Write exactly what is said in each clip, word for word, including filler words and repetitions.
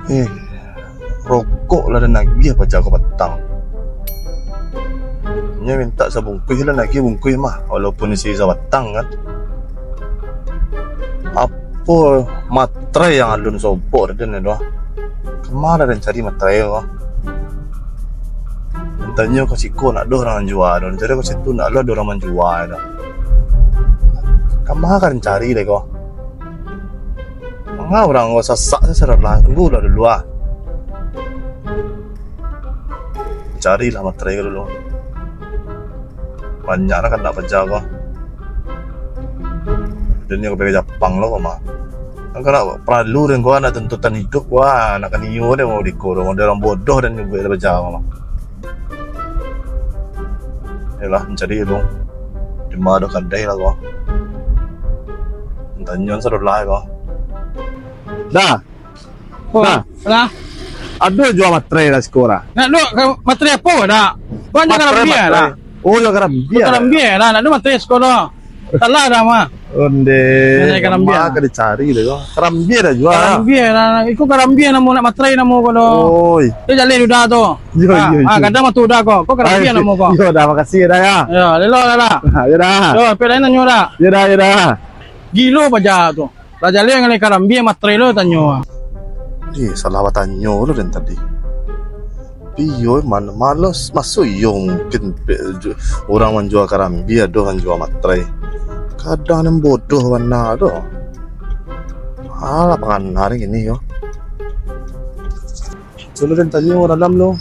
Eh, rokok lah den agiah paja ko patang. Nyo mintak sabungkuih lah, den agiah bungkuih mah, walaupun isi sabatang kan. Apo matrai yang alun sobok den tu? Kama den cari matrai ko? Den tanyo ka siko, ndak ado urang manjua tu. Den cari ka situ, ndak ado urang manjua tu. Kama ka den cari lai ko? Manga urang ko sasak se, sudah lah, tunggu lah dulu ah. Carilah matrai ko dulu. Banyak lah kandak paja ko. Den nio ka pai ka Japang lo ko mah. Kan kandak paralu den ko, nak tuntutan iduik ko, nak kanio den ko di ko, model urang bodoh den nio ka pai paja ko mah. Yolah, mancari dulu. Di ma ado kadai lah ko. Tanyo sadolah ko. Da. Oh, Da. Lah. Ado jua matrai Da siko Da? Nak ado ka-, matrai apo Da? Ko hanyo karambia Da. Oh, yo karambia. Karambia Da, ndak ado matrai siko Da. Salah Da mah. Onde. Matrai karambia. Ma ka dicari Da ko? Karambia Da jua. Karambia Da. Iko karambia namo, nak matrai namo ko Da. Oi. Yo jaleh Da tu. Yo, ah, yo, ah, yo. Kadang mah tu Da ko. Ko karambia namo ko. Yo Da, makasih Da yo. Yo, lelo Da. Yo Da. Yo, apo lain tanyo Da? Yo Da, yo Da. Gilo paja tu. Lah jaleh ngalih karambia, matrai lo tanyo. Eh, salah batanyo lo den tadi. Iyo, ma-, malas, maso iyo mungkin pe-, ju-, urang manjua karambia, ado manjua matrai. Kadang nan bodoh bana tu. Alah, pangana ni kini yo. Cubo den tanyo dalam lo.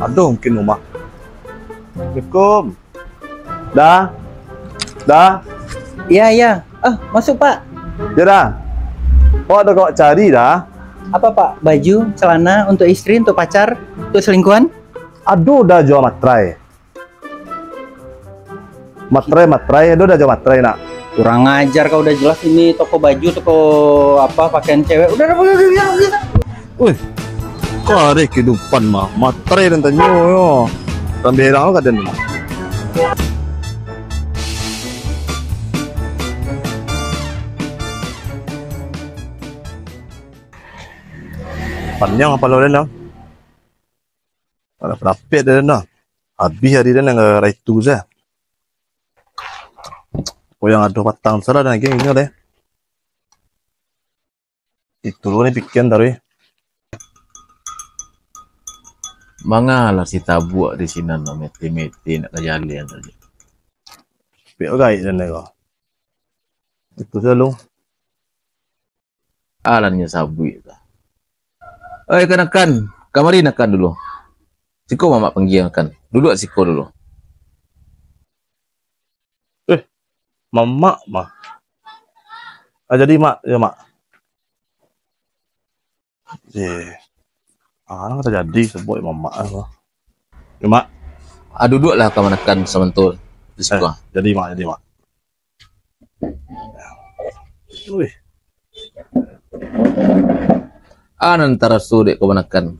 Ado mungkin rumah. Assalamualaikum. Da? Da? Iya, iya. Ah, masuk, Pak. Yo Da. Ko ado ka awak cari Da? Apa, Pak? Baju, celana untuk istri, untuk pacar, untuk selingkuhan? Ado Da jua matrai? Matrai, matrai, ado Da jua matrai nak? Kurang ajar kau, udah jelas ini toko baju, toko apa, pakaian cewek. Udah, udah, udah, udah, udah. Wih, kari kehidupan mah, matrai den tanyo yo. Rambih herang lo ka den mah. Paniang kapalo den dah. Alah, padapek den dah. Abih ari den nan gara-gara itu se. Ko yang ado patang salah dan lagi inyo deh. Itu lo ni pikiran taruih. Mangalah si tabuak di sinan lo, mete-mete nak ka jaleh tadi. Pek gaik dan ko. Itu selalu. Alannya sabuik tu. Oi, kanakan, kamari nakan dulu. Siko mamak panggia nakan. Duduak siko dulu. Eh, mamak mah. Ah, jadi, Mak, ya, Mak. Eh, ah, nang tajadi sabuik mamak lah. Ya, Mak. Ah, duduaklah kamanakan samantul di siko. Eh, jadi, Mak, jadi, Mak. Wih. Ah, nan taraso dek kamanakan.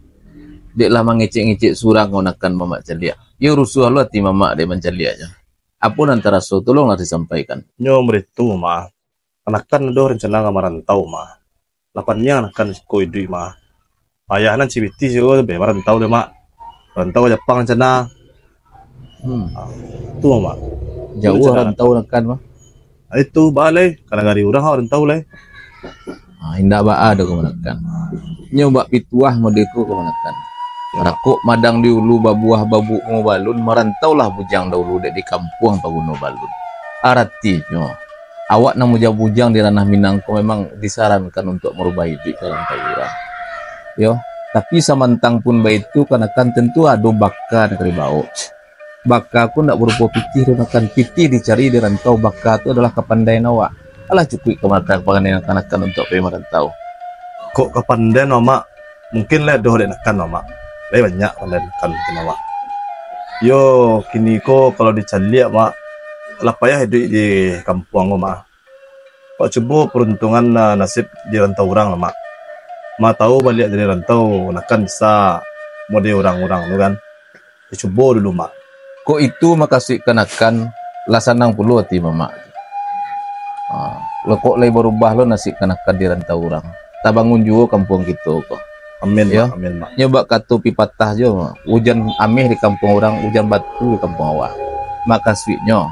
Dek lah mangecek-ngecek surang kamanakan mamak caliak. Iyo rusuah lo ati mamak dek mancaliaknyo. Apo nan taraso, tolonglah disampaikan. Nyo mari tu, Mak. Kanakan ado rencana ka marantau, Mak. Lah paniang kanakan siko iduik, Mak. Ayah nan si Biti siko be marantau deh, Mak. Marantau ka Japang rencana. Hmm. Ah, tu, Mak. Jauah rencana rantau kanakan, Mak. Ah, itu, baa lai. Ka nagari urang awak rantau lai. Ah, indak baa doh kamanakan. Nyo bak pituah mode ko kamanakan. Rakok madang di ulu, babuah babungo balun, marantaulah bujang dahulu dek di kampuang paguno balun. Aratinyo, awak nan bujang-bujang di ranah Minang ko memang disarankan untuak marubah iduik ka rantau urang. Yo, tapi samantang pun baitu, kanakan tantu ado baka nan ka dibawok. Baka ko ndak barupo pitih doh, kanakan pitih dicari di rantau, baka tu adalah kapandaian awak. Alah cukuik kamanakan kapandaian kanakan untuak pai marantau. Kok kapandaian, Mak? Mungkin lai ado dek nakan, Mak. Lai banyak pandai nakan mungkin, Mak. Yo, kini ko kalau dicaliak, Mak, lah payah iduik di kampuang ko, Mak. Awak cubo paruntungan, ah, nasib di rantau urang lah, Mak. Ma tau baliak dari rantau, nakan bisa mode urang-urang tu kan. Dicubo dulu, Mak. Kok itu makasuik kanakan, lah sanang pulo ati mamak. Ha, lo kok lai barubah lo nasib kanakan di rantau urang. tabangun juo kampuang kito ko. Amin, Yo. Mak. Amin, Mak. Nyo bak kato pipatah jo, ujan ameh di kampuang urang, ujan batu di kampuang awak. Makasuiknyo,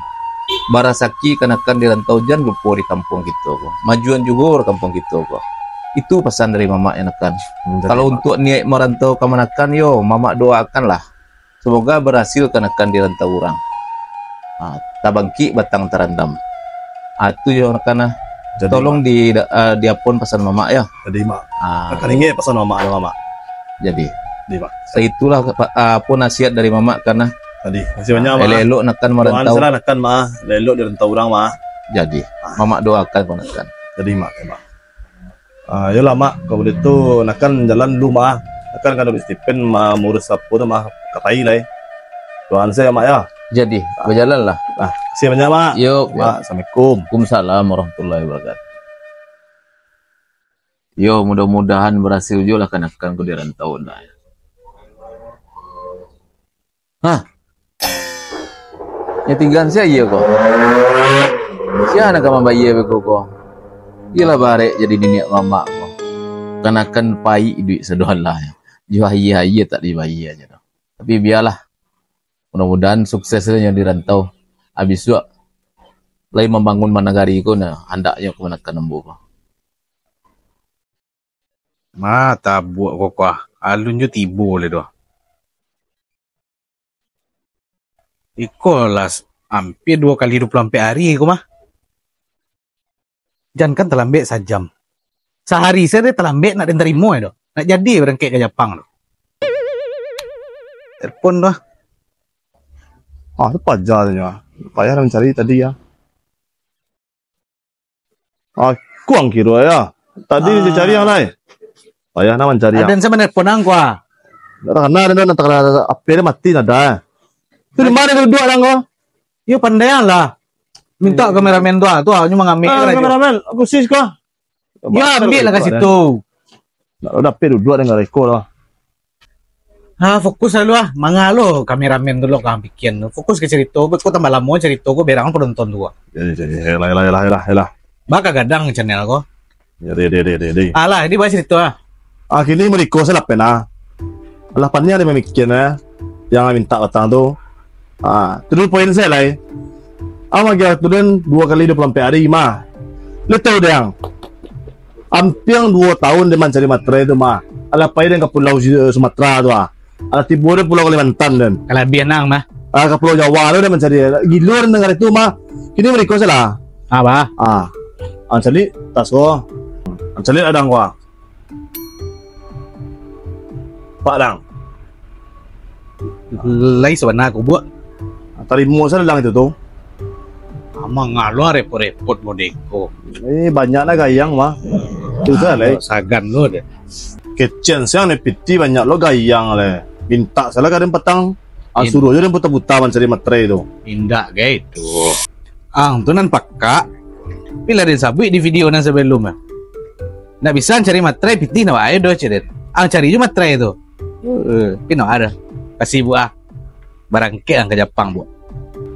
barasaki kanakan di rantau, jan lupo di kampuang kito ko. Majuan juo di kampuang kito ko. Itu pasan dari mamak yo, nakan. Hmm, Kalau mamak. Untuak niaik marantau kamanakan yo, mamak doakanlah. Semoga barasil kanakan di rantau urang. Ha, tabangkik batang tarandam. Ha, tu yo, nakan, ah. Jadi, Tolong Mak. di, ah, diapon pasan mamak yo. Jadi, Mak. Ha. Akan ingat pasan mamak tu, Mak. Jadi. Jadi, Mak. Saitulah, ah, apo nasihat dari mamak kan, ah. Jadi, makasih banyak, Mak. Elok-elok nakan Doa marantau. Salah nakan, Mak. Elok-elok di rantau urang, Mak. Jadi, Ah. mamak doakan ko nakan. Jadi, Mak, Mak. Ah, yolah, Mak, kalau baitu, nakan jalan dulu, Mak. Nakan kan Abik Stephen ma-, maurus apo tu, Mak, ka pai lai. Doakan sajo, Mak, yo. Jadi, bajalanlah. Ah, makasih banyak, Mak. Yo, yo. Mak, assalamualaikum. Waalaikumsalam warahmatullahi wabarakatuh. Yo, mudah-mudahan barasil juo lah kanakan ko di rantau, nah. Hah? Nyo tinggaan sia aia ko? Sia nan ka mambayia beko ko? Iyolah barek jadi niniak mamak ko. Kanakan paik duit sado alah. Jo aia-aia tak dibayia je tu. Tapi bialah. Mudah-mudahan sukses sajo nyo di rantau. Abih suak lai mambangun ma nagari ko, nah, handaknyo kamanakan ambo ko. Ma, tabuak ko kuah. Alun jo tibo lai doh. Iko lah s-, ampia duo kali duo puluah ampek ari ko mah. Jan kan talambek sajam. Sahari sajo talambek nak den tarimo doh. Nak jadi barangkek ka Japang tu. Telepon tu ah. Ah, tu paja tu nyo. Payah lah mancari tadi ah. Ah, kuang kiro ya. Tadi Ah. dicari yang lain. Payah nak mancari yang. Aden sama nelpon ang ko ah. Tak takana, aden tak takana, H P dia mati nada. Tu di mana duduak lang ko? Yo pandai lah. Minta kameramen tu ah, tu ah, nyo mangambil Ah, lah tu. Kameramen, aku sis ko. Yo ambil lah ka situ. Nak lo dapek duduak dengan reko lah. Ha, fokus lah lu ah. Manga lo kameramen tu lo kang pikian tu. Fokus ka carito, ko tambah lamo carito ko berang penonton tu ah. Jadi, jadi, yalah, yalah, yalah, yalah, yalah. Baka gadang channel ko. Ya, deh, deh, deh, deh, deh. Alah, ini bahas carito ah. Ah, kini meriko salah pena. Alah, paniang dia mamikian eh. Yang minta batang tu. Ah, tu dulu poin saya lai. Ama gak tu dan dua kali dua puluh ampek hari mah. Lu tahu deh, ang? Ampiang duo tahun dia mancari materai tu mah. Alah pai dia ka pulau Su-, Sumatera tu ah. Alah tibo dia pulau Kalimantan dan. Kalabiah nang mah. Ah, ka Pulau Jawa tu dia mancari. Gilo dia dengar itu mah. Kini meriko salah. Apa? Ah. Ang calik tas ko. Ang calik ladang ko ah. Pak dang. Lai sabana ko buak. Tarimo sajo ladang itu tu. Amang ngalo repot-repot modeko. Eh, banyak lah gayang mah. Tu sajo lai. Sagan lo deh. Kecen siang ni piti banyak lo gayang le. Minta salah kadang patang. Ah, In- suruh je dia puta-puta mancari materai tu. Indak gai tu. Ang tu nan pakak. Bila dia sabuik di video nan sebelum ah. Ndak bisa cari materai piti nak bae doh cedek. Ang cari je materai tu. Eh, pino ada. Kasih buah. Barangkek ang ka Japang buah.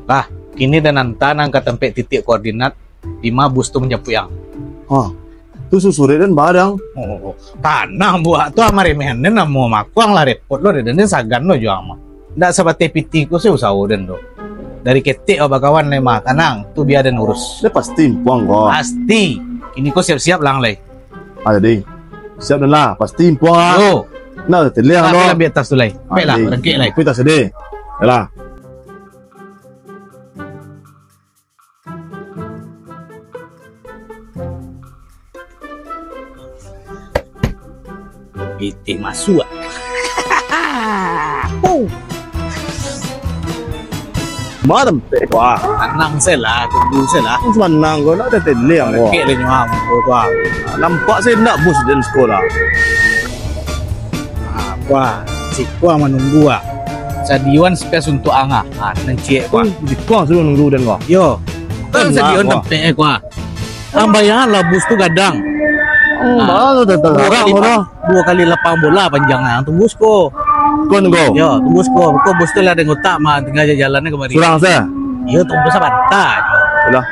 Lah, kini dan anta nang ka tampek titik koordinat di ma bus tu manjapuik ang. Ha. Tu susurik dan barang. Oh, tanang buah tu amar remehan den namo makuang lah repot lo den sagan lo juang mah. Ndak sabateh piti ko se usaho den tu. Dari ketek awak bakawan lai mah, tanang, tu biar den urus. Dia pasti impuang ko. Pasti. Kini ko siap-siap lang lai. Ah, jadi. Siap dan lah, pasti impuang ah. Yo. Nah, teliang Tapi lo. Ambil tas tu lai. Ah, Baiklah, jadi. Rengkek lai. Tapi tak sedih. Yalah. Pitih masuak. Huh. Malam teh, wah. Tanang se lah, tunggu se lah. Semanang ko, nak ada teliang ko. Kek le nyuam ko, wah. Nampak se nak bus den sekolah. Ah, wah, siko manunggu ah. Sadiwan space untuk ang ah. Ah, nan ciek wah. Hmm, siko suruh nunggu den wah. Yo. Kan Tenang, sadiwan wah. Tempek eh wah. Ang bayangan lah bus tu gadang. Hmm, Ah. Baru datang Dua kali orang, orang. Dua kali lapang bola panjang ang tunggu siko. Kon go. Yo, tunggu siko. Bukan bus tu lah ada ngotak mah tengah jalan kamari. Surang se. Yo, tunggu sabanta. Yalah.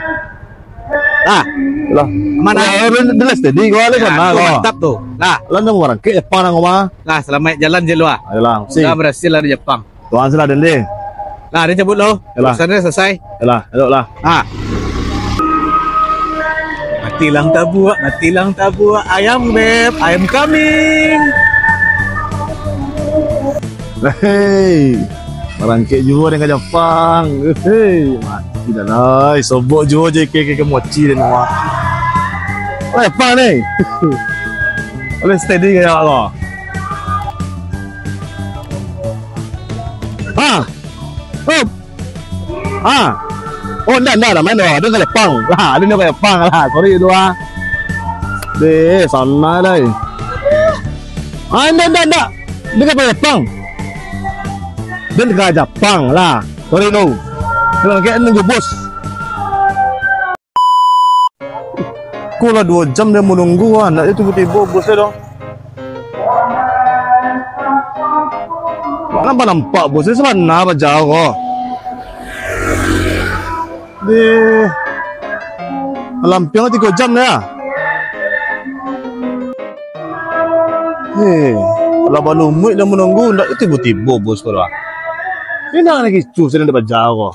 Lah. Lah. Mana? Lah, eh, jelas tadi kau ada sana kau. Mantap tu. Lah. Lah, nang orang ke Jepang nang rumah. Lah, selamat jalan je lu ah. Ayolah, si. Dah berhasil lah di Jepang. Tuhan sila dende. Lah, dia cabut lo. Yalah. Urusan dia selesai. Yalah, elok lah. Ah. Mati lang tabuak, mati lang tabuak. Ayam beb, ayam kambing. Hei, barangkek juo dengan Japang. Hei, mati dah lah. Sobok juo je ke, ke, ke mochi dan nama. Japang ni. Boleh steady gaya Allah. Ha! Hop! Ha! Oh, ndak, ndak, ndak main doh. Ado ka Jepang. Lah, ado ka Jepang lah. Sorry tu ah. Deh, sana lai. Ah, ndak, ndak, ndak. Ado ka Jepang. Ado ka Jepang lah. Sorry tu. Kalau kayak nunggu bos. Ko lah duo jam den manunggu, ah, ndak jo tibo-tibo bos den doh. Nampak-nampak bos den sabana bajalan ko. Deh. Lampiang tigo jam dah. Heh, lah balumuik den manunggu, ndak jo tibo-tibo bos ko doh. Indak lagi cu sadang bajalan ko.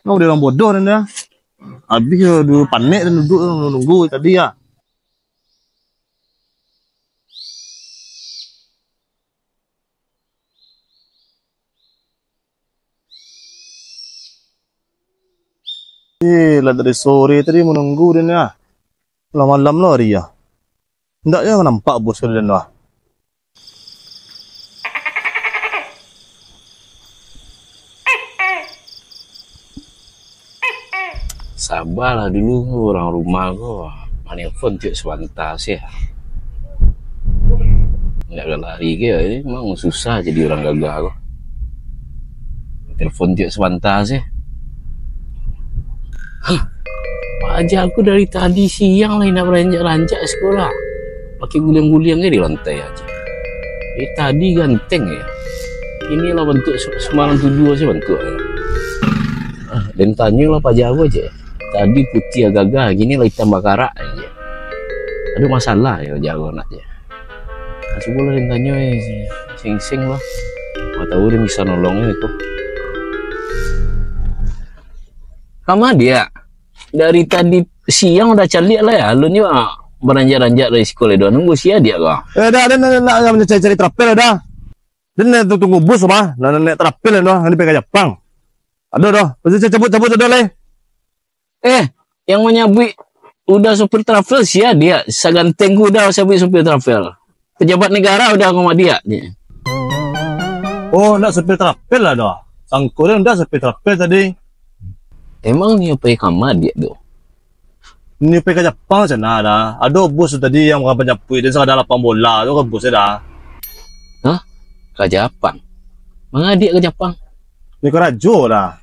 Nang udah urang bodoh den dah. Abih yo, duo panek den duduak nunggu tadi, ah. Eh, lah dari sore tadi manunggu den, ah. Lah malam lo hari, ah. Ndak jo nampak bos ko den doh. Sabalah dulu, urang rumah ko manelpon tiok sabanta se. Ndak ka lari ke, emang susah jadi urang gagah ko. Telepon tiok sabanta se. Hah, paja ko dari tadi siang lah indak barancak-rancak siko lah. Pakai guliang-guliang se di lantai aja. Eh, tadi ganteng ya. Inilah bantuak se-, sembarang tujuah se bantuaknyo. Ah, den tanyo lah paja ko se. Tadi putiah gagah, kini lah itam bakarak aja. Ado masalah yo paja ko nak se. Nah, cubolah den tanyo, eh, sing-sing lah. Siapa tahu den bisa nolong, eh, ko. Kama diak? Dari tadi siang udah caliak lah ya, alun nyo, ah, baranjak-ranjak dari siko lai doh. Nunggu sia diak ko? Eh, dah, dah, dah, dah, dah, cari-cari travel dah. Den nak tunggu bus mah, nak, nak naik travel doh, nak pai ka Japang. Ado doh, pasti cabut-cabut ado lai. Eh, yang manyabuik udah supir travel sia diak, saganteng ku udah sabuik supir travel. Pejabat negara udah ngomong diak ni. Oh, ndak supir travel lah doh. Sangko den udah supir travel tadi. Emang nio pai kama diak tu? Nio pai ka Japang sana dah. Ado bos tu tadi yang urang panjapuik, den sakadar lapang bola tu kan bos dah. Hah? Ka Japang? Manga diak ka Japang? Nio karajo dah.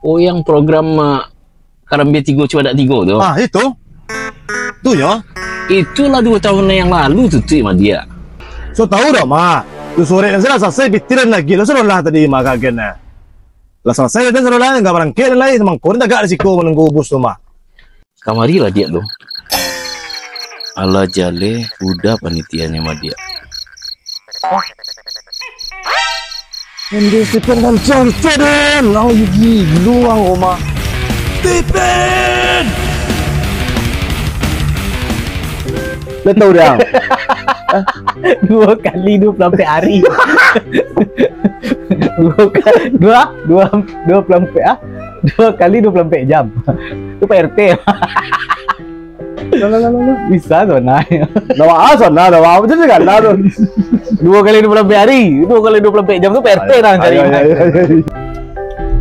Oh, yang program, ah, Karambia Tigo Cuadak Tigo tu. Ah, itu. Tu nyo. Itulah duo tahun yang lalu tu, tu mah diak. So tahu dah, mah. Tu sorek nan sudah selesai, pitiran lagi. Lah sudah lah tadi, mah, kagen, eh. Lah selesai dah, sudah lah, nggak barangkek lai. Mangko den tagak di siko manunggu bus tu, mah. Kamarilah diak tu. Alah jaleh, budak panitianyo mah diak. Ende Stephen dan Johnson, nang gigi luang rumah. Stephen! Lo tahu dah? Duo kali duo puluah ampek hari. Duo ka-, duo, duo, duo puluah ampek, ah? Duo kali duo puluah ampek jam. Tu Pak R T. Lah, lah, lah, lah, lah. Bisa tu, nah. Dah, ah, sana, dah, ah, macam ni kan, dah tu. Duo kali duo puluah ampek hari, duo kali duo puluah ampek jam tu Pak R T dah cari. Ayo, ayo, ayo, ayo.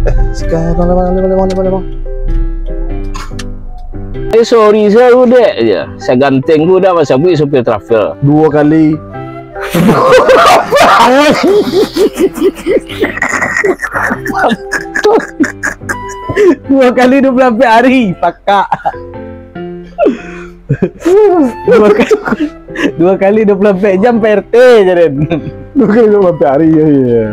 Eh, sekarang, bang, bang, bang, bang, bang, bang. Eh, sorry, saya udah aja. Saya ganteng ku dah, masa bui supir travel. Duo kali. Duo kali duo puluah ampek hari, pakak. Duo ka-, duo kali duo puluah ampek jam Pak R T je, Den. Duo kali duo puluah ampek hari, ya, ya.